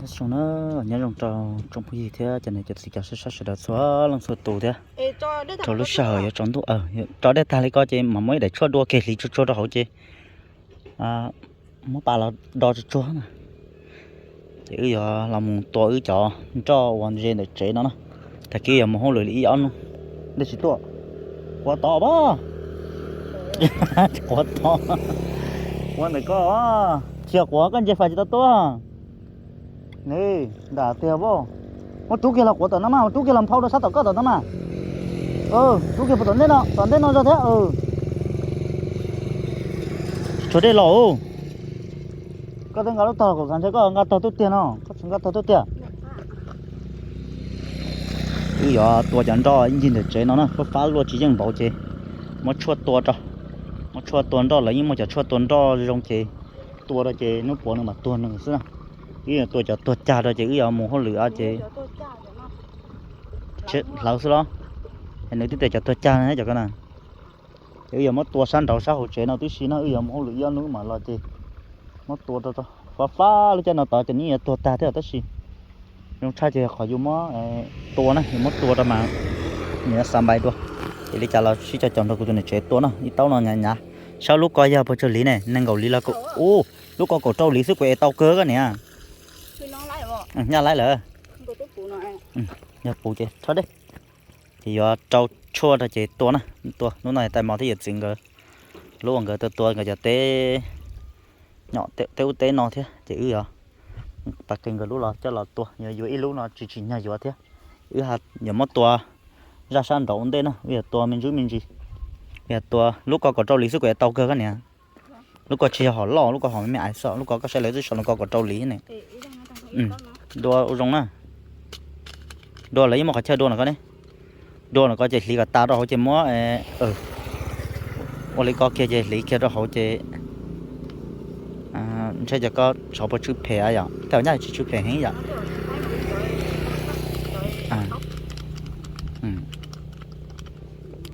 Nyob zoo na, nyob zoo rau tsoom phooj ywg thiab cov niam cov txiv cov saib sawv daws txhua leej txhua tus thiab. Rau lub sij hawm yuav tsaus ntuj, tso dej tag li ko ces mam muab ib daim tshuaj dua kiag hliv tsuag tsuag rau hauv ces muab pas los do tsuag tsuag na. Ces wb yuav los mus tua wb cov nroj uas ze ntawm tsev no na. Tag kis yuav mus hauj lwm li ib ob hnub. Dej tsis tuaj. Quav tod pab. Quav tod. Quav ntawm koj. Tsis yog quav koj nce fais tsis tau tuaj. Nws nram tiag pab. Muab rub kiag los quav tom no mas, muab rub kiag los nphau rau sab tom koj tom no mas. Rub kiag puas tom ntej no, tom ntej no zog thiab. Tshuav dej los. Koj twb nqa lub tog los kuv xav ntshe koj nqa tog tuaj tiag no, koj tsis nqa tog tuaj tiag. Wb yuav tua cov nroj ib ncig ntawm tsev no na, fab fab luaj tsis yeej npaum ces muab tshuaj tua rau. Muab tshuaj tua nroj, lawv yeej muaj cov tshuaj tua nroj zoo ces tua rau ces hnub puav nws mam tuag nws xwb na. Wb yuav tua cov tuag cag rau ces wb yuav mus hauj lwm ces hlawv xwb los. Nws twb tias cov tuag cag no cov ko na. Ces wb yuav muab tua sab nraud sab hauv tsev no tib si no, wb yuav mus hauj lwm ib ob hnub mam los ces muab tua rau. Fab fab lub caij no tod ces nws yuav tuag tag thiab tab sis zoo tshaj ces qhov yus muab tua na, yus muab tua rau mas nws yuav xav npais dua. Ces li cas los sib cog caum nrog kuv tus niam tsev tua na, ib taub no hnyav hnyav. Saib lub ko yog puas tsawg hliv ne, nees nkaum hliv los, u, lub ko kaum rau hliv xwb kuv ev tau kawg koj niam. Nyaj laib lawm. Yog puv ces rho dej. Ces yuav rau tshuaj rau ces tua na, tua hnub no tais mos thiab yawm txiv nkawd, lub uas nkawd tua tua nkawd cov teb, nyom teb ub teb no thiab ces wb yuav pas qis nkawd lub los coj los tua, yuav yuav ib lub no tsis tsim nyog yuav thiab. Wb yuav muab tua zaj sab nraud ua ntej na, wb yuav tua me ntsis me ntsis. Wb yuav tua lub ko kaum rau hliv xwb kuv ev tau kawg koj niam. Lub ko tsis yog hom loj, lub ko hom me me aiv xwb, lub ko koj saib lawv twb sau lub ko kaum rau hliv ne. Dua ua zoo na. Dua lawv yeej muaj qhov chaw dua no ko ne. Dua no ko ces hliv kom tas rau hauv ces muab, ua li ko kiag ces hliv kiag rau hauv ces ntshe cov ko tsov puas tsw phem yom, tej nyaj tsis tsw phem heev yom.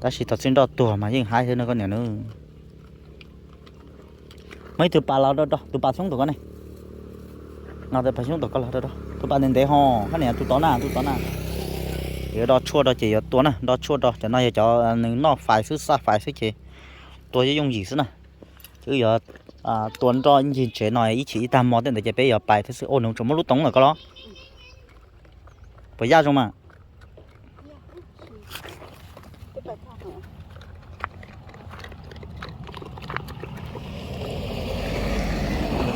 Tab sis thaum txij nroj tuag mas yeej haib thiab no koj niam nawb. Muaj ib tug pas los do do, tus pas xyoob tom ko ne. No tus pas xyoob tom ko los do do, tus pas ntev ntev ho, koj niam tus tod na, tus tod na. Yuav do tshuaj rau ces yuav tua na, do tshuaj rau, cov no yog cov nws noj fais xwb, xaj fais xwb ces tua yooj yooj yim xwb na. Ces wb yuav tua nroj ib ncig tsev no ib chim ib tag hmo tej ntawd ces peb yuav pais thiab xwb. Ua nws tseem muaj lub toov ntawm ko los. Puas yaj zoo mas.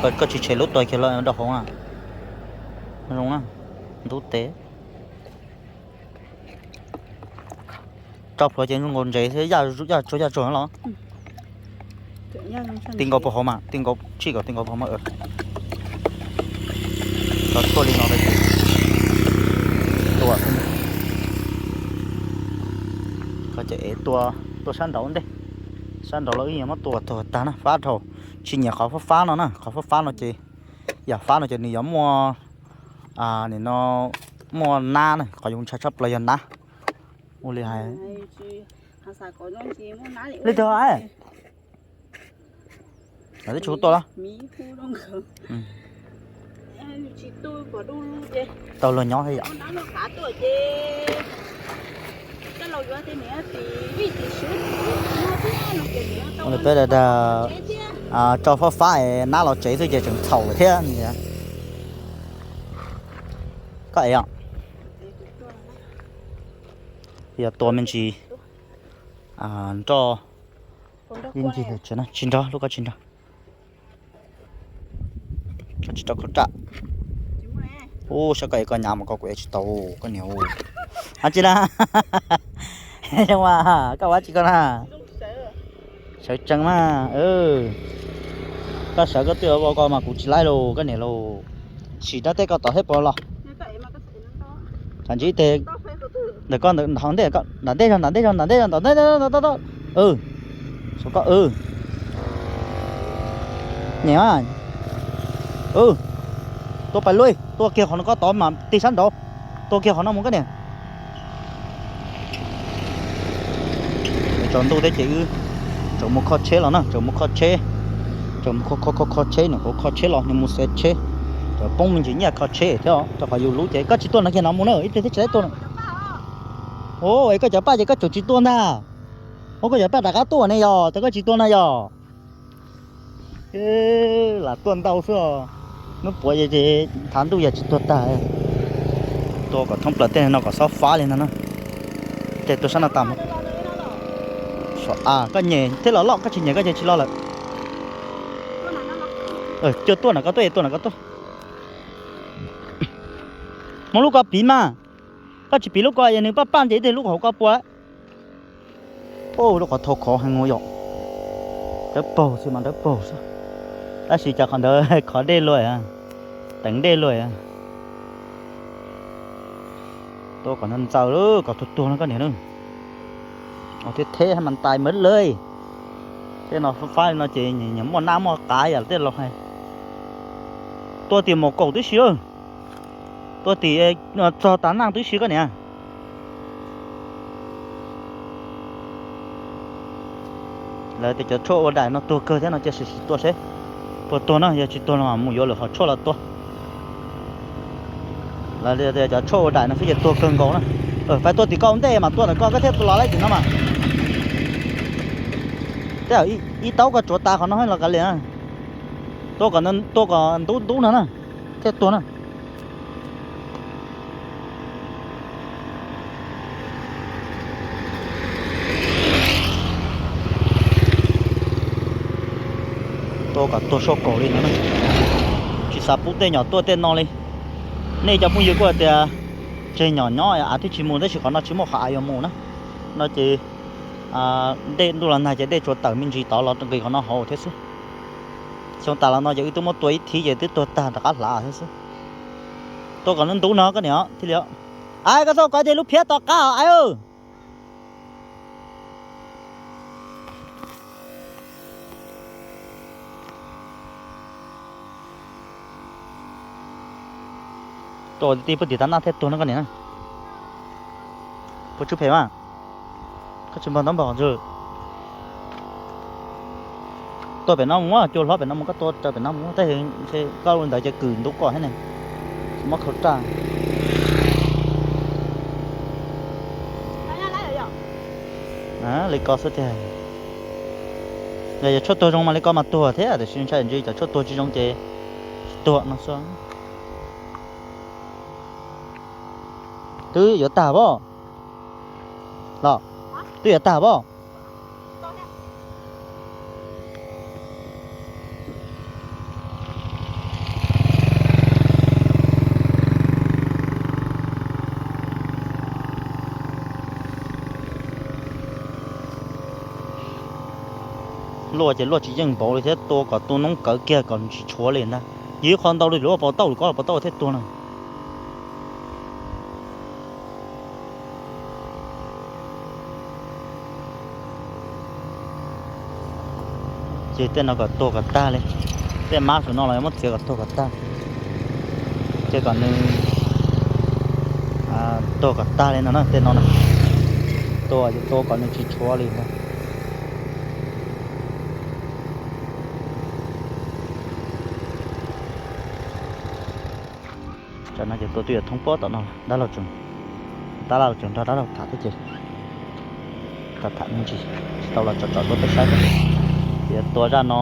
Koj tsis tshem lub tuag kiag los rau hauv na. Zoo na, ntub tes. Rau plhuav ces zoo nkaus ntsev thiab, yaj tsuag yaj tsuag los. Ti nkaus puag hauv mas, ti nkaus tshij kom ti nkaus puag hauv mas. Rau tshuaj li no tua. Koj ces ev tua, tua sab nraud ntej, sab nraud los wb yuav muab tua tuag tag na, fab dhau. Tsis nyiam qhov fab fab no na, qhov fab fab no ces, yam fab no ces nws yuav muaj, nim no muaj nab na, qhov yus ntshai tshaj plaws yog nab. Ua li hais li tag. Twb tsis hu tuaj los. Tau luag nyob thiab yom. Peb dag dag tso fab fab es nab los tsev xwb ces tseem txhaum lawm thiab. Koj ev os. Yog tua me ntsis nroj. Yeej ncig ntawm tsev na, tsis nrog, lub koj tsis nrog. Koj tsis rau khaub raj. Ub, saib koj ev koj nyav mas koj kuv ev tsis tau koj niam. Ab tsi na. Zoo mas koj ua tsi koj na. Sawv tsees mas. Koj sawv koj twb ua ko mas kuv tsis laib lauj koj niam lauj. Sim rab teb koj tom thiab puas los. Tsam ntsis ib teg ntawm koj ntawm hauv ntej, nram ntej zog, nram ntej zog, nram ntej zog, nram ntej zog. Niam, tua pais luaj, tua kiag qhov no koj tod mas tig sab nraud, tua kiag qhov no mus koj niam. Tsaus ntuj thiab ces wb tseem mus kho tsheb los na, tseem mus kho tsheb, tseem mus kho kho kho tsheb, nyuam qhuav kho tsheb los nws mus xev tsheb. Poob me ntsis nyiaj kho tsheb thiab rau qhov yus lub ces koj tsis tua no kiag no mus na, ib pliag thiab tsis tau tua. Ua, koj cov paj ces koj tseem tsis tua ntag. Ua, koj cov paj rov qab tuaj ne yog, ces koj tsis tua no yog. Lam tuaj ntau xwb. Hnub puav ces thav ntuj yog tsis tuag tag. Tua kom thoob plaws tej no kom xob fab li no na. Ces tua sab no tas. Koj nyem thiab los loj, koj tsis nyem koj ces tsis los lawm. Cua tuaj no koj tuaj, tua no koj tuaj. Muab lub ko piv mas. Koj tsis piv lub ko es nws paj paj ces ib teg lub hauv ko puas. Lub qhov thau khov heev ua yom. Dawb paug xwb mas dawb paug xwb. Tab sis cas qhov ntawd khov dej luaj, teev dej luaj. Tua kom ntxaws ntxaws kom tuag tuag no koj niam. Thiab theb mas ntais mawv lawm. Tej no fab li no ces nyias muaj nab muaj qav yam tej laus hais. Tua tim mus kaum tib si lawm. Tua tim txog tas naj tib si koj niam. Lawv tias cov tshuaj ua daim no tuag kawg thiab no cia sim sim tua seb puas tuag no, yog tsis tuag los mus yuav lwm qhov tshuaj los tua. Lawv tias cov tshuaj ua daim no xwb ces tuag kawg nkaus na. Pais tua tim ko ua ntej mas tua ntawm ko koj thiaj los laib tim no mas. Tej zaum ib taub koj tsuav tas qhov no los kav liam. Tua kom ntub ntub no na, thiaj tuag na. Tua kom tuag soj kaum li no na. Tsis xav pub tej nyom tuaj tej no li. Nej cov phooj ywg kuj hais tias tseg nyom nyob av twb tsis mus tab sis qhov no tsis muaj qhov av yuav mus na. No ces dej ntuj los nag ces dej tsuas tawm me ntsis tod los nqis qhov no hauv thiab xwb. Xyoo tas los no ces wb twb muab tua ib thib ces twb tuag tag rov qab hlav thiab xwb. Tua kom ntub ntub no koj niam thiaj li. Ai, koj txhob kov tiag lub phiab tom qab os ai. Tua ti puag tim tav naj thiaj tuag no koj niam. Puas tsw phem mas. Koj tsis npog ntaub npog qhov ntswg. Tua pem no mus, cua hlob pem no mus, koj tua raws pem no mus, tab sis koj ua li ntawd ces kwm ntub kom thiab ne. Tsis muab khau raj. Li ko xwb tiag. Yog cov tshuaj tuag zoo mas li ko mas tuag thiab, tiam sis ntshai ntsis cov tshuaj tuag tsis zoo ces tsis tuag no xwb. Twb yuav tag pob. Los, twb yuav tag pob. Luaj ces luaj tsis yeej npaum li thiab, tua kom tu noob kawv kiag kom tsis tshuav li ntag. Yog ib qho ntau li lawv ua paus tauj, lawv kov paus tauj thiaj tuag na. Ces tej no kom tuag kom tag li. Tej mab saum no los muab txiav kom tuag kom tag. Ces kom nws tuag kom tag li no na, tej no na. Tua ces tua kom nws tsis tshuav li ntag. Tam no ces tua twb yuav thoob pob tom no, dab laug tseem, dab laug tseem nrog dab laug tham thiab ces tham tham me ntsis, tsis tau los tsom tsom tua pem saib thiab. Ces tua zaj no,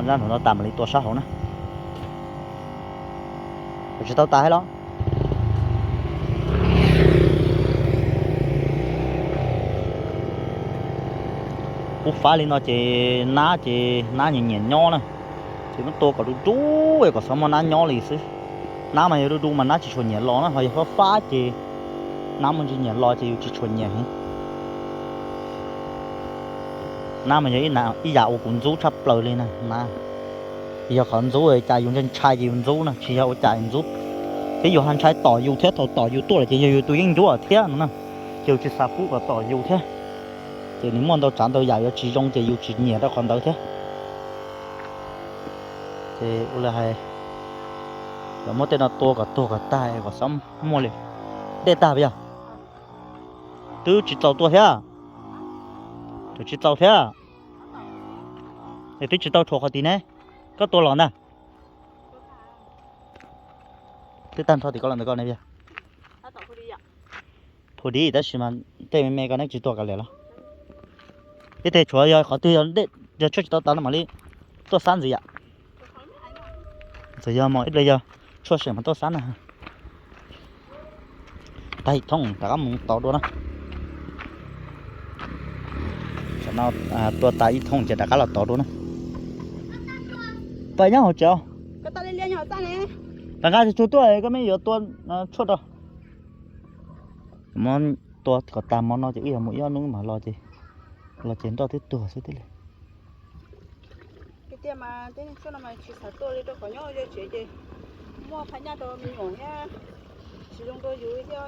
zaj no tas mam li tua sab hauv na. Tsis tau tas thiab los? Kuv fav li no ces nab ces nab nyiam nyiam nyob na, ces muab tua kom du du kom xav muaj nab nyob li xwb. Nab mas yog du du mas nab tsis tshua nyiam los na, ho yog fab fab ces nab muaj ntsis nyiam los ces yus tsis tshua nyiam heev. Nab mas yog ib yam uas kuv ntxub tshaj plaws li na. Nab yog qhov ntxub cas yus ntshai ntshai ces yus ntxub na, tsis yog ua cas yus ntxub. Thiab yus ho ntshai tom yus thiab, thaum tom yus tuaj lawm ces yog yus tus yeeb ncuab thiab no na, ces yus tsis xav pub kom tom yus thiab. Ces nws muaj ntau tsav ntau yam yuav tsis zoo ces yus tsis nyiam rau qhov ntawd thiab. Ces ua li hais, yuav muab tej no tua kom tuag kom tag kom xob muaj li. Dej tag puas yog? Twb tsis txaus tua thiab. Twb tsis txaus thiab. Es twb tsis tau tshuav qhov tid ne. Koj tua los ntag. Twb tag nrho tim koj los ntawm koj ne, Phu Dib, tab sis mas tej me me koj neb tsis tua kav liam los? Ib teg tshuav yog qhov twg yog dej, yog tshuaj tsis tau tas no mam li tuaj xab ntxiv yom. Txawm yog mas ib pliag yog tshuaj seem mas tuaj xab na. Tag ib thoob rov qab mus tos dua na. Tam no tua tas ib thoob ces rov qab los tos dua na. Pab nyob hauv tsev. Rov nqa tsuag tuaj koj me yuav tua tshuaj rau. Muab tua kom tag hmo no ces wb yog mus ib ob hnub mas los ces, los ces nroj twb tuag xwb tib li. Tiag mas tej tshuaj no mas tsis xav tua li rau qhov nyob ze tsev ces muaj phaj nyaj rau me nyuam thiab, tsis zoo rau yus thiab,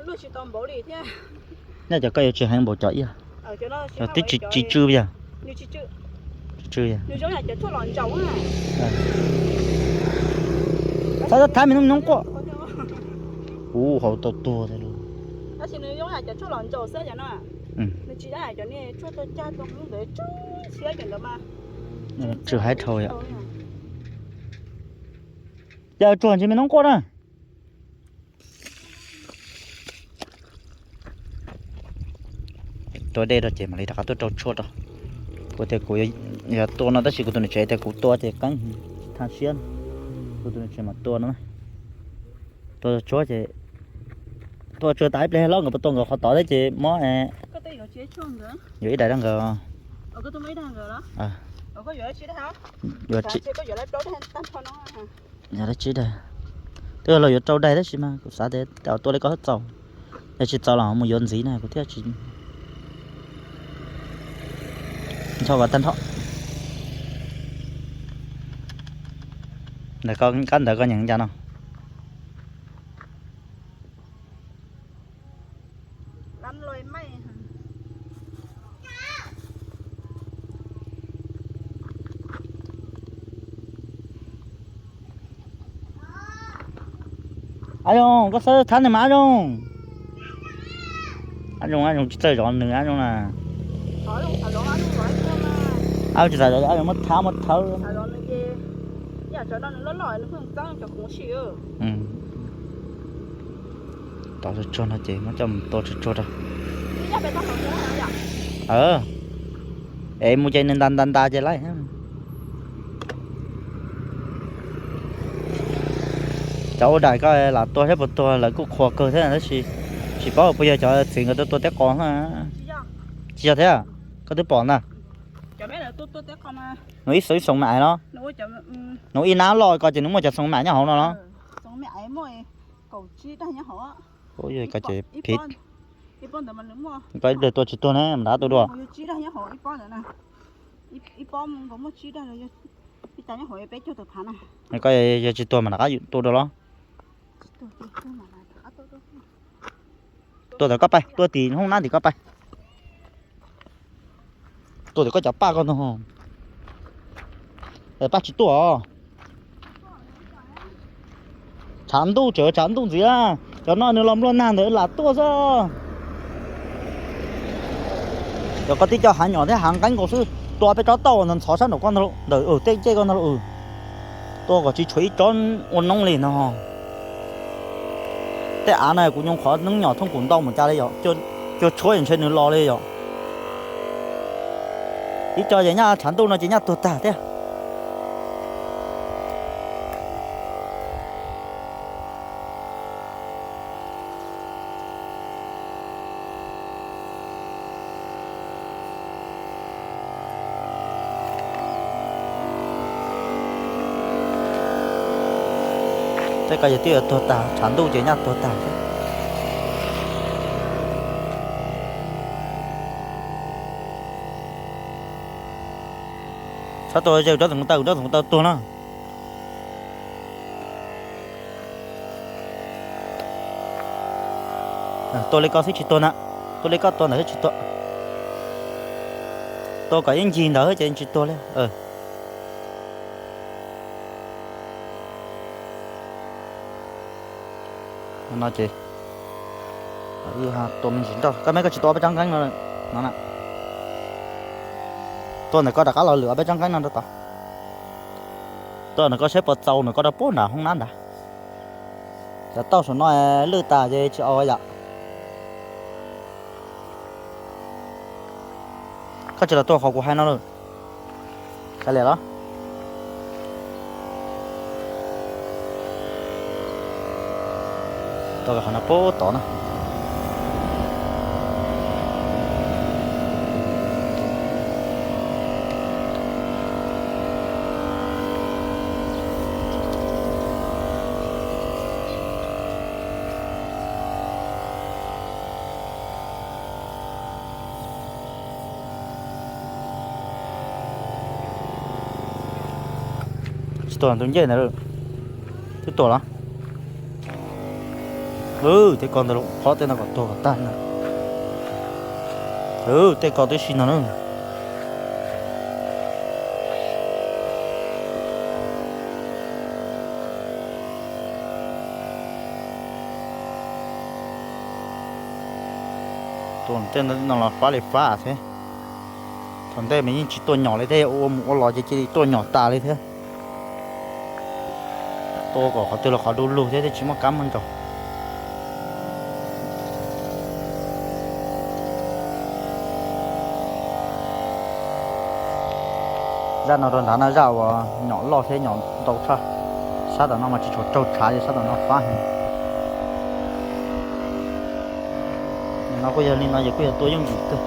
luaj tsis tau npaum li thiab. Nyob cov koj yuav tsis heev npaum cov ib, twb tsis tsw yog. Tsis tsw yog. Xav thab me noob quaj. Ub, hauv tau tuag tiag lauj. Tsw haib dhau yom. Yog tsuag ntsis me noob quaj na. Tua dej rau ces mam li rov qab tuaj rau tshuaj rau. Kuv tias kuv yuav tua no tab sis kuv tus niam tsev tias kuv tua ces qeeb, tha siab. Kuv tus niam tsev mas tua no, tua tshuaj ces, tua tshuaj tas ib pliag los nkawd puas tua nkawd qhov tod thiab ces muab, yuav ib daim rau nkawd. Yuav tsib daim, twb los yuav rau daim tab sis mas kuv xav tias tua li ko txaus, yog tsis txaus los mus yuav ntxiv na kuv thiaj tsis ncho kom tag nrho. Ntawm kab ntawv koj nyeem cas no? Ab Zoo, koj xav thab nws mas Ab Zoo. Ab Zoo, Ab Zoo tsis txawj zov nws Ab Zoo na. Ab tsis xav zov, Ab Zoo muab thab muab thawb. Tos tsuag tsuag no ces muab coj mus tua tsuag tsuag rau. Es mus ces nws ntas ntas ntas ces laib. Cov ua daim koj lam tua saib puas tuag, lawv kuj qhuas kawg thiab tab sis tsis paub puas yog cov txiv nkawd tua tua teb qos na. Tsis yog thiab, koj twb pom ntag. Nws ib xoo ib xoo me ais no, nws ib nab loj ko ces nws muaj cov xoo me ais nyob hauv no los. Koj ces phiv, koj ib pliag tua tsis tuag ne mas rov tua dua. Koj yog tsis tuag mas rov qab tua dua los. Tua ntawm koj pais, tua tim hoob nab tim koj pais. Tua tim koj cov paj koj ntag. Paj tsis tuaj. Tshav ntuj tseem tshav ntuj ntxiv, cov no nws los nplua nag ntawd lam tuaj xwb. Cov koj tib co hav nyom thiab hav nqeeb nkaus xwb, tua peb tsob tauj ntxhov sab nraum koj ntag lauj, ntawm tej ncej koj ntag lauj. Tua kom tsis tshuav ib tsob ua noob li no. Tej av na kuv nyuam qhuav noob nyom thooj kuv ntau mus cas li yom, cua tshuab ntshe nws los li yom. Ib co ces nyaj tshav ntuj no ces nyaj tuag tag thiab. Tej ko yog twb yuav tuag tag, tshav ntuj ces nyaj tuag tag. Txhob tua ze rab txoov taw, rab txoov taw tuag no. Tua li koj xwb tsis tuag na, tua li koj tua ntawd xwb tsis tuag. Tua kom ib ncig ntawd ces tsis tuag li. No ces tua me ntsis nroj, koj me koj tsis tua peb tsob nqeeb no na. Tua ntawm koj rov qab los lwm peb tsob nqeeb no rau tod. Tua ntawm koj saib puas txaus ntawm koj rau puag nram hoob nab nrad. Cov tauj saum no lwj tas ces tsis au yom. Koj tsis los tua qhov kuv hais no lawm. Kav liam los. Tua qhov no pub tod na. Tsis tuag tus ncej ntawd, twb tuag los? Tej ko ntawd los phob tej no kom tuag kom tag na. Tej ko twb si no na. Tua tej no los fab li fab thiab. Thaum ntej mas yeej tsis tuaj nyom li thiab, ua mus ua los ces cia li tuaj nyom tas li thiab. Tua kom qhov twg los qhov du lug thiab, twb tsis muaj kab muaj nrog. Zaj no rau nrad no zaj uas nyom loj thiab nyom ntau tshaj. Sab tom no mas tsis tshua raug tshav, sab tom no fab heev. No kuj yog li no ces kuj yog tua yooj yim kawg.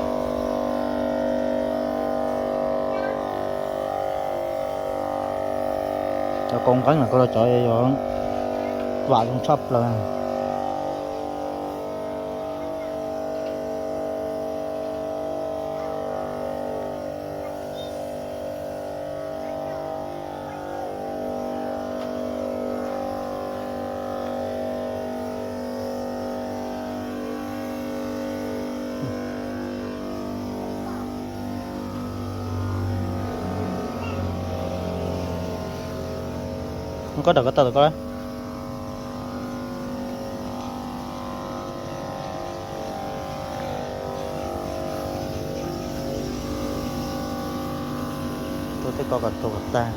Cov kaus nqeeb los cov vam zoo tshaj plaws. Koj dam ko tau koj. Tua tej ko kom tuag kom tag.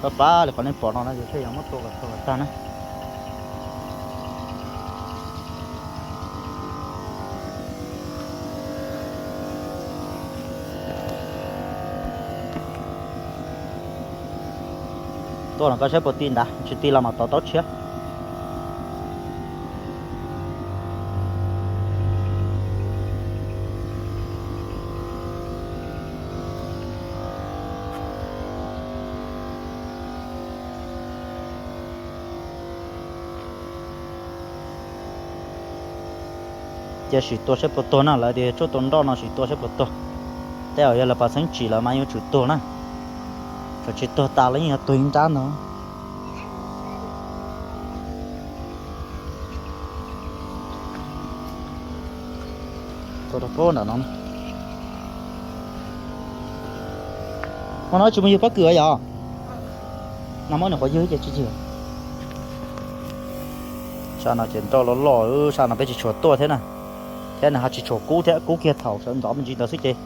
Pab pab li qhov nej pom no no ces thiaj yuav muab tua kom tuag kom tag na. Tuaj los koj saib puas ti ntawd, tsis ti los mam tov taub tshiab. Cia sim tua saib puas tuag na, lawv tias tshuaj tua nroj no sim tua saib puas tuag. Tej zaum yog lawv pov xeeb tsim lawv mas yuav tsum tuag na. Thaum tsis tuag tas los yeej yuav tuag ib nrab ntag. Tua rau pab ntawm no. Hmo no tsis mus ywg pob kws yom? No muab nws qhuav ywg ces tsis ywg. Sab no ces nroj loj loj, sab no peb tsis tshua tuaj thiab na. Thiab nws ho tsis tshua kub thiab, kub kiag thaum sawv ntxov me ntsis ntawd xwb ces,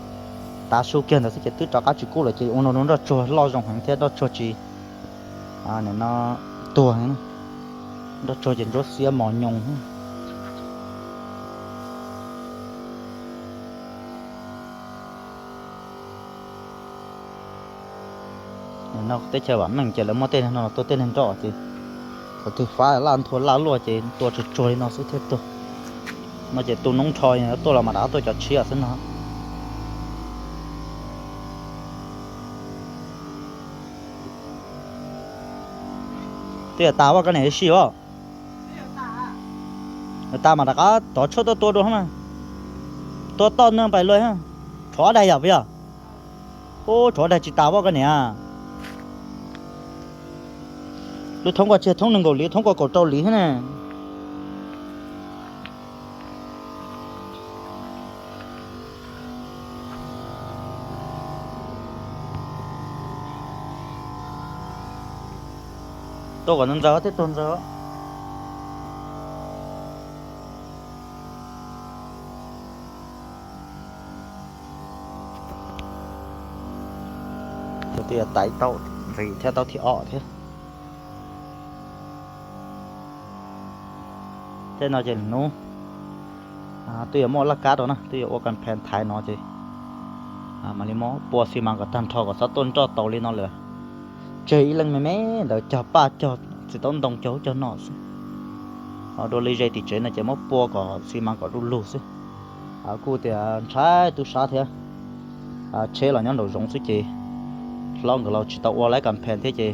tav su kiag ntawd xwb ces twb rov qab tsis kub lawm ces ua no nroj tsuag loj zoo heev thiab nroj tsuag tsis, nim no tuag, nroj tsuag ces ntsuab xiab mos nyoos. No teb chaws vam meej ces lawv muab tej no los tua tej neeg nroj ces thaum twg fab laj nthua laj luaj ces tua tsuag tsuag li no xwb thiaj tuag. No ces tu noob nrho tuaj los mam rov qab tuaj cov tshiab xwb no. Twb yog tas vaj koj niam si os. Tas mas rov qab tov tshuaj tuaj tua dua na. Tua toj nws pais luag, rhuav daig yom puas yog? Ub, rhuav daig tsis tas vaj koj niam. Lub thoob ko tsis thoob nees nkaum liv, thoob ko kaum rau liv thiab ne. Tua kom ntxaws ntxaws thiab tuag ntxaws. Tus twg yuav taiv tau nqis thiab tau thib ob thiab. Tej no ces hnub twb yuav muaj laj kab rau na, twb yuav ua kas phees thaiv no ces mam li muab pua xi mas kom tag nrho kom txhob tuaj nroj tau li no lawm. Tseg ib leeg me me ntawd cog paj cog txiv taub ntoo cog ub cog no xwb. Ho dua li ze tim tsev no ces muab pua kom xi mas kom du lug xwb. Kuj tias ntshai tub sab thiab, tsheb los nyob nraum zoov xwb ces hlob nkawd los tsis tau ua laib kas phees thiab ces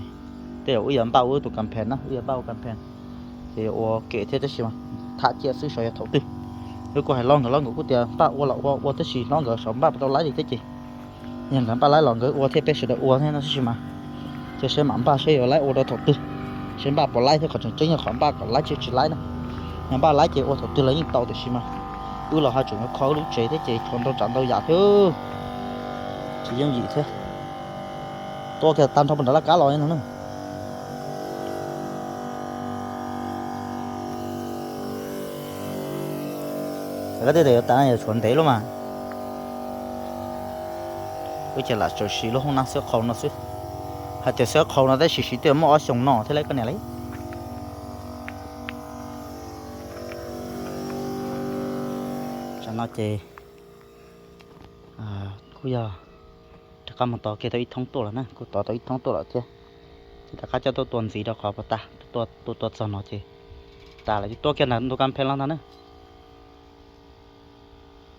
tej zaum wb yuav npaj ua wb tus kas phees na, wb yuav npaj ua kas phees ces yuav ua kem thiab tab sis mas tham ciaj xwb, xyov yog thaum twg. Wb kuj hais hlob nkawd, hlob nkawd kuj tias npaj ua los ua, ua tab sis hlob nkawd xyov npaj puas tau laib li thiab ces yog nkawd npaj laib los nkawd ua thiab, peb sawv daws ua thiab no tab sis mas cia seb mam npaj seb yuav laib ua rau thaum twg, seb npaj puas laib thiab, qhov tseem ceeb yog qhov npaj kom laib tsis tsis laib na. Yog npaj laib ces ua thaum twg los yeej tau tiam sis mas wb los haj tseem yuav kho wb lub tsev thiab ces tshuav ntau tsav ntau yam thiab, tsis yooj yim thiab. Tua kiag tag nrho puas nrad laj kab los no na. Koj tej tes yuav tas yuav tshuav ntev lub mas. Wb ces lam tsawm siv lub hoob nab xwb qhau no xwb. Hais tias xwb qhau no tab sis siv twb muaj ob xyoos no thiab lauj koj niam lauj. Tsam no ces kuj yog rov qab mus tos kiag tau ib thoob tuaj lawm na, kuj tos tau ib thoob tuaj lawm thiab. Ces rov qab coj tuaj tua ntxiv rau qhov puas tas, tua tua txog no ces tas lawm ces tua kiag ntawm tus kas phees los ntag na.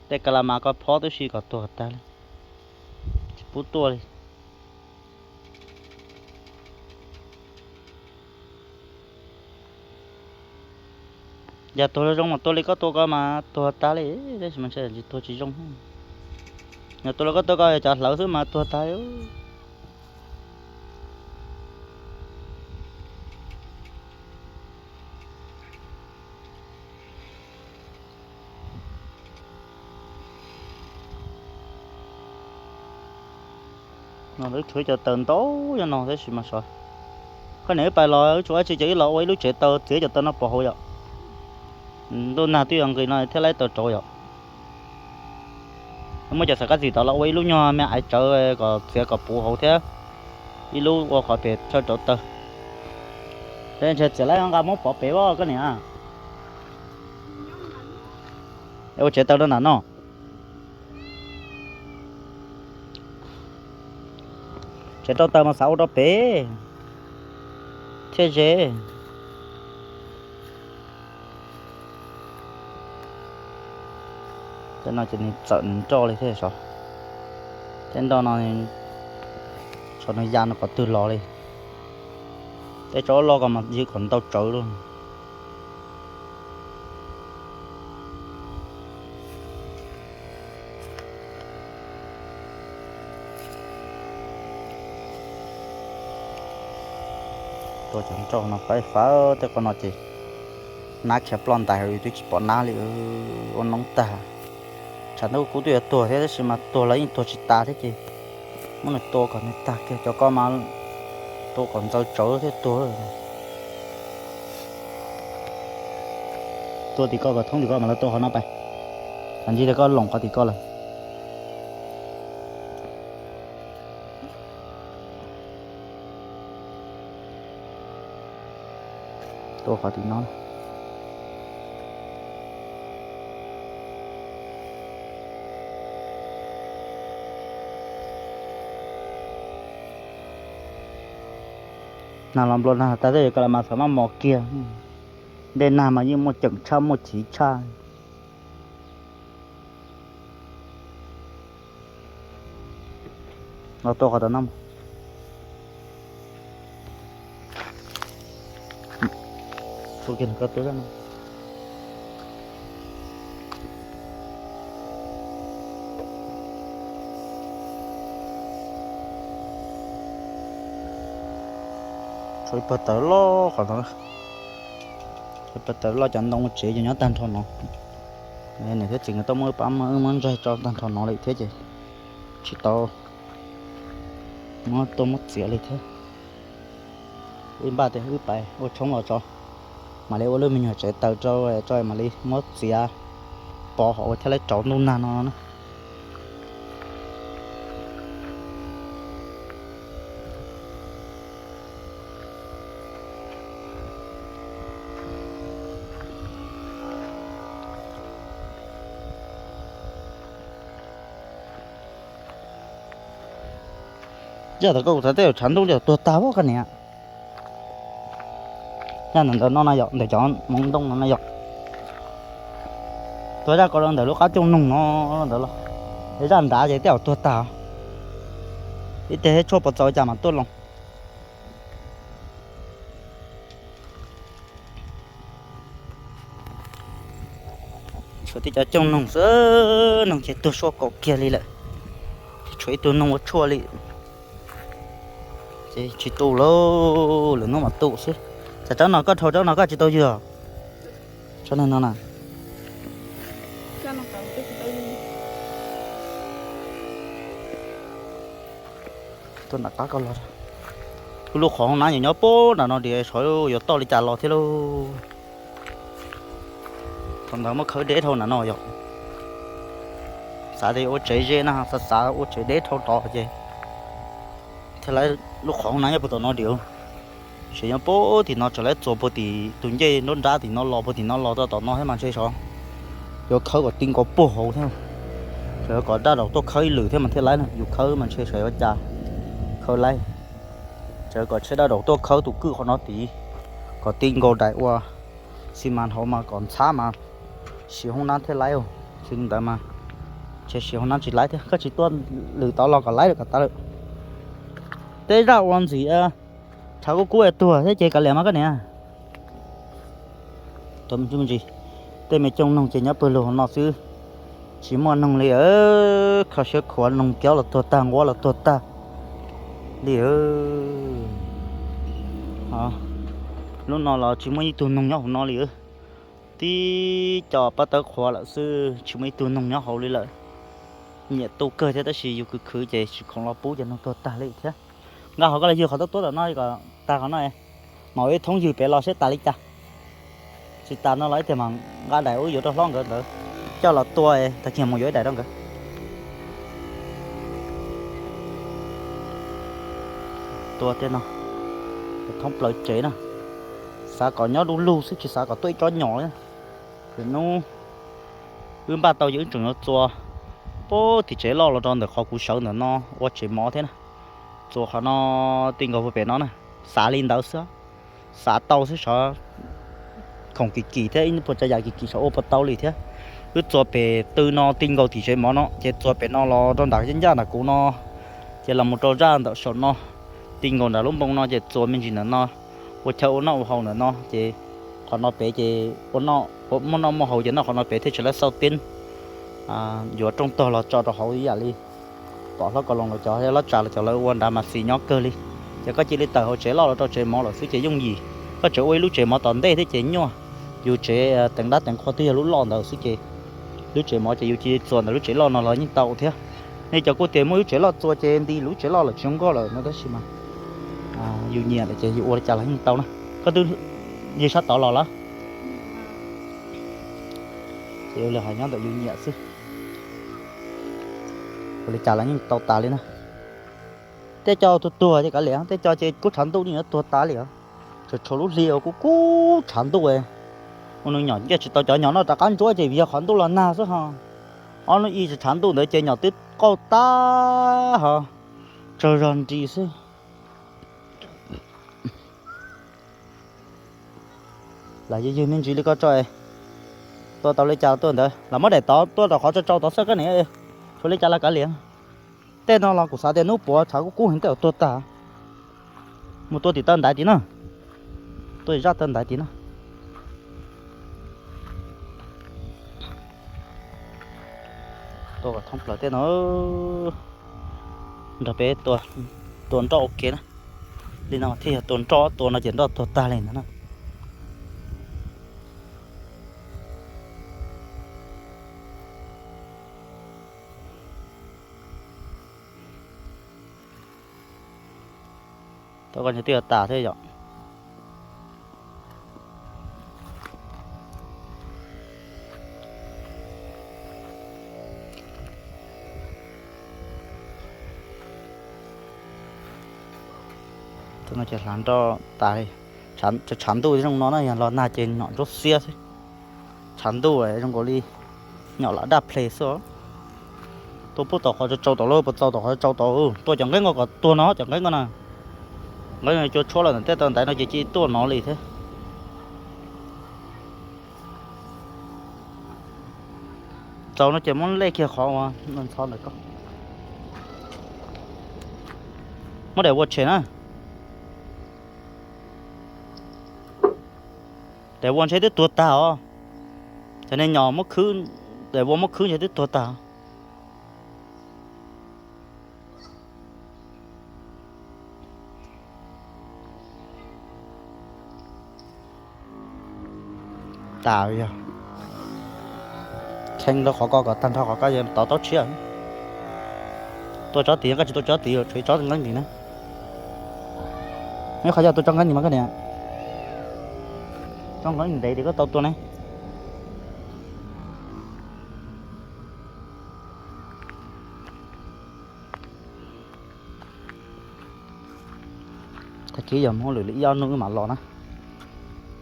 Tej kas las mas koj phob tib si kom tuag tag li, tsis pub tuaj li. Yog tuag zoo zoo mas tua li koj tua ko mas tuag tag li, tab sis mas ntshe tsis tuag tsis zoo. Yog tua li koj tua ko yog cov hlawv xwb mas tuag tag li. No lawv tshuav cov taws ntau nyob no tab sis mas sov. Koj niam wb pais los wb tsis ua dab tsi ces wb los ua ib lub tsev taws txiav cov taws no pov hauv yom. Ntuj nag twb yuav nqis no thiaj laib taws rauv yom. Muab cov xav kab txim tod los ua ib lub nyuag me aiv tsawv kom txiav kom puv hauv thiab ib lub ua qhov pem chaw rauv taws. Ces ntshe txiav laib nqa muab pov pem as koj niam. Ua tsev taws rau nram no. Tsev rau taws mas xav ua rau pem thiaj ze. Tej no ces nws txawm nws nroj li thiab sov. Tej nroj no sov nws ya nws qhov twg los li. Tej tsob loj ko mas yog kom ntau tsawv lawm. Tua cov nroj no faib faib tej qhov no ces nab khiav ploj ntais twb tsis pom nab li, ua noob tag. Tshav ntuj kub twb yuav tuag thiab tab sis mas tuag los yeej tuag tsis tas thiab ces muab nws tua kom nws tag kiag cov ko mas tua kom ntxaws tsawv thiab tuag. Tua tim ko kom thoob tim ko mas lawv tua qhov no pais. Thaum ntsis tias koj loom qhov tim ko lawm. Tua qhov tim no. Nag los nplua nag tag tej ko las mas xav maj mos kiag. Ntej nag mas yeej muaj ceem tshaj muaj chiv tshaj. Los tua qhov tom no. Tua kiag koj tua zaj no. Tshuav ib pawg tawv loj qhov no. Tshuav ib pawg tawv loj cov ntoo tsev ces nyob tag nrho no. Niam thiab txiv nkawd tuaj muab wb pab muab wb muab ntsaig tso tag nrho no li thiab ces tsis tau muab tuaj muab txiav li thiab. Wb npaj tias wb pais ua tshoob los tso, mam li ua lub me nyuam tsev taws rau tso mam li muab txiav pov hauv ua thiaj li rauv ntuj nag no na. Zaj ntawd koj kuv xav tej zaum tshav ntuj tej zaum tuag tag pob koj niam. Zaj ntawm ntawd no na yom, ntawm cov hmoov ntoo no na yom. Tuag zaj ko rau ntawm lub qab cooj noog no ntawd los, zaj nrad ces tej zaum tuag tag. Ib teg tshuaj puas txaus cas mas tuaj loo. Tshuav tej cov cooj noog xwb, noog ces tuag suab kaum kiag li lawm. Tshuav ib tug noog ua tshuaj li, ces tsis tu lauj, lwm hnub mam tu xwb. Tsam rab no koj dhau, rab no koj tsis tau ywg os? Rab no na. Tuaj nram qab koj los. Kuv lub qhov hoob nab nyob puag nram no tias saib yuav toj li cas los thiab lauj. Thaum ntawd muab khawb deb dhau nram no yom. Xav tias ua tsev ze na, xav xav ua tsev deb dhau tod ces thiaj li lub qhov hoob nab nyob puag tom no tias, ces nyob puag tim no tseem lawv txuas puag tim tus ncej nruab nrab tim no los, puag tim no los txog tom no thiab mas ntshe sov yuav khawb kom ti nkaus puag hauv thiab. Tseem kom dab daum tuaj khawb ib lwm thiab mas thiaj laib na, yus khawb mas ntshe sov yuav cas khawb laib. Tseem kom tshiab dab daum tuaj khawb tus kwj qhov no tid kom ti nkaus daim ua xi mas hauv mas kom ntxhab mas siv hoob nab thiaj laib. Tsis li ntawd mas ntshe siv hoob nab tsis laib thiab. Koj tsis tuaj lwm tod los kom laib lawm kom tas lawm. Tej zaj ua ntxim tshav kub kub es tuag thiab ces kav liam mas koj niam. Tej me cooj noog ces nyob pawg lug no xwb, tsis muaj noog li. Kho siab khuav, noog kiaub los tuag tag, nquab los tuag tag li. Lub no los tsis muaj ib tug noog nyob hauv no li. Tib co pab tawb qhuav lawm xwb, tsis muaj ib tug noog nyob hauv li lawm. Nyiam tu kawg thiab tab sis yus khwv khwv ces tsis khoom los pub cov noog tuag tag li thiab. Nqa hauv koj los ywg qhov tuab tuab tom no kom tag qhov no, mam ua ib thoob ywg pem los seb tas li cas. Tsis tas no los ib tiag mas nqa daim ub yuav rau hlob nkawd ntawd coj los tua, tag kis mus yuav ib daim rau nkawd. Tua tej no, thoob plaws tsev na. Xav kom nyob du lug xwb tsis xav kom tuaj ib tsob nyom li. Lwm hnub wb npaj tau ces wb tseem yuav txua puag tim tsev loj los rau ntawm qhov kuv sawv ntawm no ua tsev mov thiab na. Txua qhov no ti nkaus puag pem no na. Xav li ntawd xwb, xav tau xwb sov khoom kim kim thiab ib puas tsav yam kim kim sov ua puas tau li thiab. Wb txua pem tw no ti nkaus tim tsev mov no ces txua pem no los rau nram ncaj nram kuv no, ces los mus rau zaj ntawm saum no, ti nkaus nram lub npoo no ces txua me ntsis ntawm no, ua chaw ua noj ua haus ntawm no ces qhov no pem ces ua noj, muaj noj muaj haus ces noj qhov no pem thiaj tsis lawv xauj tib. Yuav rooj tog los tso rau hauv ib yam li pom hlob Kaus Loos los cov hlob Tsas los cov lawv ua nrad mas xis nyob kawg li. Ces koj cia li tawm hauv tsev loj los rau tsev mov lawm xwb ces yooj yim. Koj tseem ua ib lub tsev mov tom ntej thiab ces nyuaj. Yus tsev teev dab teev qhua twb yog lub loj ntawd xwb ces lub tsev mov ces yus cia li txua ntawm lub tsev loj no los yeej tau thiab. Nej cov kuj tias muaj lub tsev loj txua ces nti lub tsev loj lawm tsis zoo nkauj lawm no tab sis mas yus nyiam lawm ces yus ua li cas los yeej tau na. Koj twb yig sab tod los lawm? Ces ua li hais nyob ntawm yus nyiam xwb, ua li cas los yeej tau tas li na. Tej co tuag tuag ces kav liam, tej co ces kub tshav ntuj yeej yuav tuag tas li os. Tseem tshuav lub hli uas kub kub tshav ntuj, ua nws nyom ncej tsis tau, cov nyom no rov qab ntsuab ces vim yog qhov ntuj los nag xwb ho. Ob hnub ib tshav ntuj ntawd ces nyom twb qauj tag ho, tsawg zog nris xwb. Lam yog ywg me ntsis li koj tso, tua tau li cas tuaj ntawd los muab daim tod tuaj rau qhov tsau tsau tod xwb koj niam. Tshuav li cas los kav liam. Tej no los kuv xav tias hnub puav tshav kub kub heev tej zaum tuag tag. Mus tua tim taw ntaiv tid na, tua zaj taw ntaiv tid na. Tua kom thoob plaws tej no, nrog peb tua nroj ua ke na. Li no thiaj yog tua nroj, tua no ces nroj tuag tag li ntag na. Tau koj nws twb yog tas thiab yom. Tus no ces hlav nroj tas li. Tshav ntuj zoo no na, yog los nag ces nyom ntsuab xiab xwb. Tshav ntuj zoo nkaus li nyom lam daj ple xwb os. Tua pub tau qhov tsau tau lawm, puas txaus tau qhov tsau tau. Tuaj cov nqeeb ko kom tuag no, cov nqeeb ko na. Nqeeb cua tshuab lawm ntawm tej tau ntaiv no ces cia tuaj no li thiab. Txaus no ces muab lej kiag qhov uas ntxhov ntawm ko. Muab daim ua tshem na. Daim ua ntshe twb tuag tag os. Cov niag nyom muab khwb, daim ua muab khwb ntshe twb tuag tag. Tas yog kheej rau qhov ko kom tag nrho qhov ko yog tov taub tshiab. Tua tsob tid, koj tsis tua tsob tid, tshuav ib tsob nqeeb ntawm na. Neb qhov yog tua tsob nqeeb ntawm mas koj niam, tsob nqeeb ntev tias koj tau tua ne. Tag kis yog hauj lwm li ib ob hnub wb mam los na,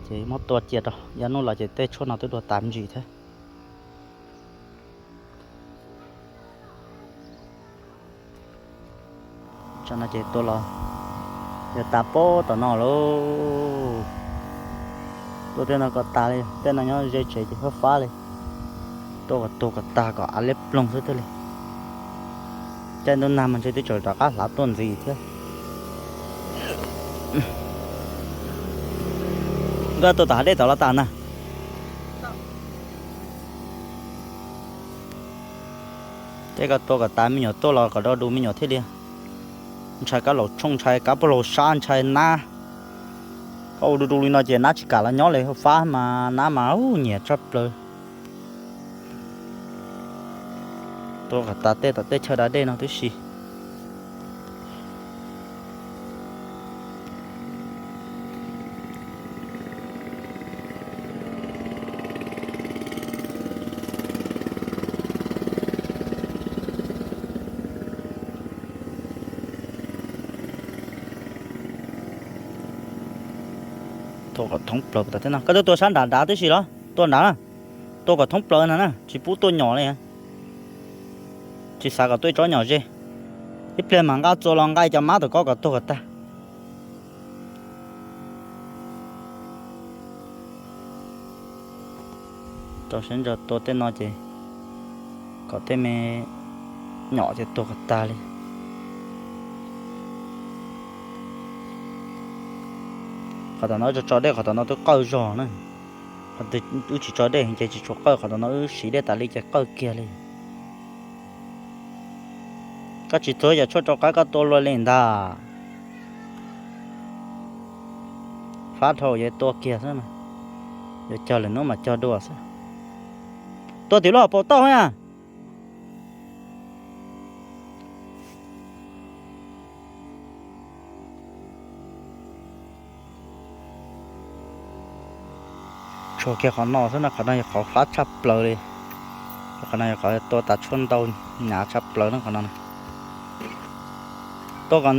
ces muab tua cia rau ib ob hnub los ces tej tshuab no twb dua tas me ntsis thiab. Tsam no ces tua los yog tas pob tom no lauj. Tua tej no kom tas li, tej no nyob ze tsev ces fab fab li. Tua kom tuag kom tag kom av liab ploog xwb thiaj li. Caij ntuj nag mas ntshe twb tseem rov qab hlav tuaj ntxiv thiab. Nkauj tua tom hav dej tom los tas na. Tej ko tua kom tas me nyuam tuaj los kom do du me nyuam thiaj li. Ntshai kab laus tshooj, ntshai kab puag laus sab, ntshai nab. Koj ua du du li no ces nab tsis kam los nyob li, fab mas nab mas nyiam tshaj plaws. Tua kom tas tej tom tej chaw da dej no tib si. Tua kom thoob plaws tas thiab no. Koj twb tua sab nram nrad tib si los? Tua nrad na. Tua kom thoob plaws no na, tsis pub tuaj nyom li. Tsis xav kom tuaj ib tsob nyom ze. Ib pliag mas nqa txua los nqa cov mab tom ko kom tuag kom tag. Rau siab ntso tua tej no ces kom tej me nyom ces tuag kom tag li. Qhov tom no wb tso tso dej, qhov tom no twb qawj zog na. Qhov twg wb tsis tso dej ces tsis tshua qawj, qhov tom no wb siv dej tas li ces qawj kiag li. Koj tsis txuag yam tshuaj rau qab koj tua luaj li ntag. Fab dhau yuav tua kiag xwb, yuav cog lwm hnub mas cog dua xwb. Tua tim lub hauv paus tauj na. Tshuav kiag qhov no xwb no, qhov no yog qhov fab tshaj plaws li. Qhov no yog qhov tua tas tshuaj ntau hnyav tshaj plaws na qhov no. Tua kom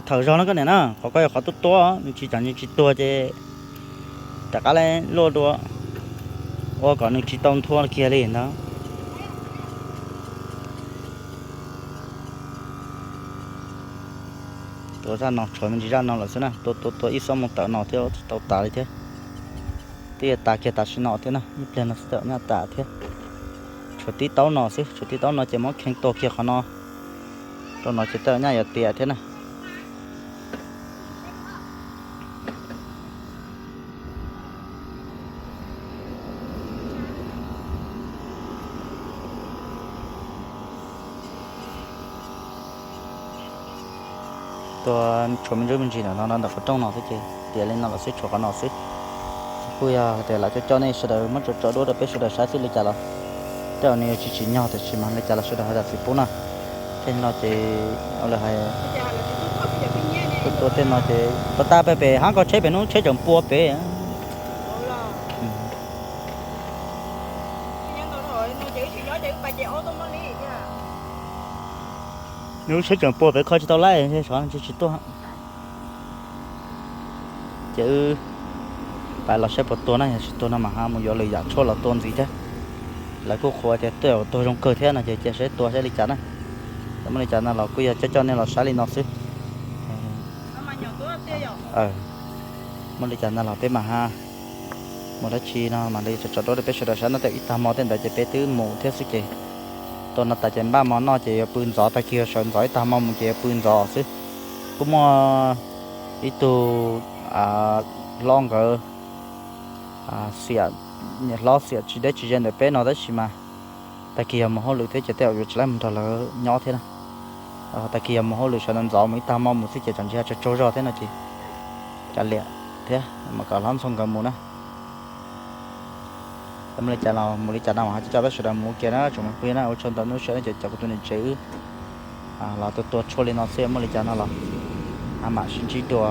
thawm zog na koj niam na, qhov ko yog qhov tuaj tuaj, nws tsis tsam nws tsis tuag ces rov qab luaj dua, ua kom nws tsis tau nthua kiag li ntawd. Tua zaj no tshuav me ntsis zaj no lawm xwb na, tua tua tua ib xob mus tawm no thiab tsis tau tas li thiab. Twb yuav tas kiag tam sim no thiab na, ib pliag no xwb tawm nyaj tas thiab. Tshuav tib taub no xwb, tshuav tib taub no ces muab kheej tua kiag qhov no rau no ces tawm nyaj yuav tiav thiab na. Tua tshuav me ntsis me ntsis ntawm no ntawm qhov rooj no xwb ces tiav li no los xwb, tshuav qhov no xwb. Kuj yog tias lam coj coj nej sawv daws muab tso tso duab rau peb sawv daws saib xwb li cas los, tej zaum nws yuav tsis tsim nyog tiam sis mas li cas los sawv daws ho zam txim pub na. Tej no ces ua li hais, tua tej no ces tua tag pem pem hab koj tsheb pem hnub tsheb tseem pua pem. Nws lub tsheb tseem pua pem kho tsis tau laij, tsis tuaj. Ces wb pais los saib puas tuag na, yog tsis tuag no mas ho mus yuav lwm yam tshuaj los tua ntxiv thiab. Lawv kuj qhuas tias tuaj tuag zoo kawg thiab no ces cia saib tua saib li cas na. Muaj li cas no los kuj yog coj coj nej los saib li no xwb. Muaj li cas no los peb mam ha mus dab tsi no mam li tso tso duab rau peb sawv daws saib no. Tej ib tag hmo tej ntawd ces peb twb mus thiab xwb ces tua no tas ces npaj mov noj ces yuav pw ntxov, tag kis sawv ntxov ib tag hmo mus ces yuav pw ntxov xwb. Kuj muaj ib tug hlob nkawd, xiam, niam hlob xiam tsis deb tsis ze ntawm peb no tab sis mas tag kis yog mus hauj lwm thiab ces tej zaum yuav tsis laib mus nrog lawv nyob thiab na. Tag kis yog mus hauj lwm sawv ntxov mus ib tag hmo mus xwb ces tsam ntsis ho tsaug tsaug zog thiab no ces kav liam thiab mam kom hlob Ntxhoo nkawd mus na. Muaj li cas los mus li cas no mas coj peb sawv daws mus ua ke na tsoom phooj ywg na. Ua tsaug ntau hnub sawv daws ces cov kuv tus niam tsev wb los tua tua tshuaj li no xwb, muaj li cas no los mam sib ntsib dua.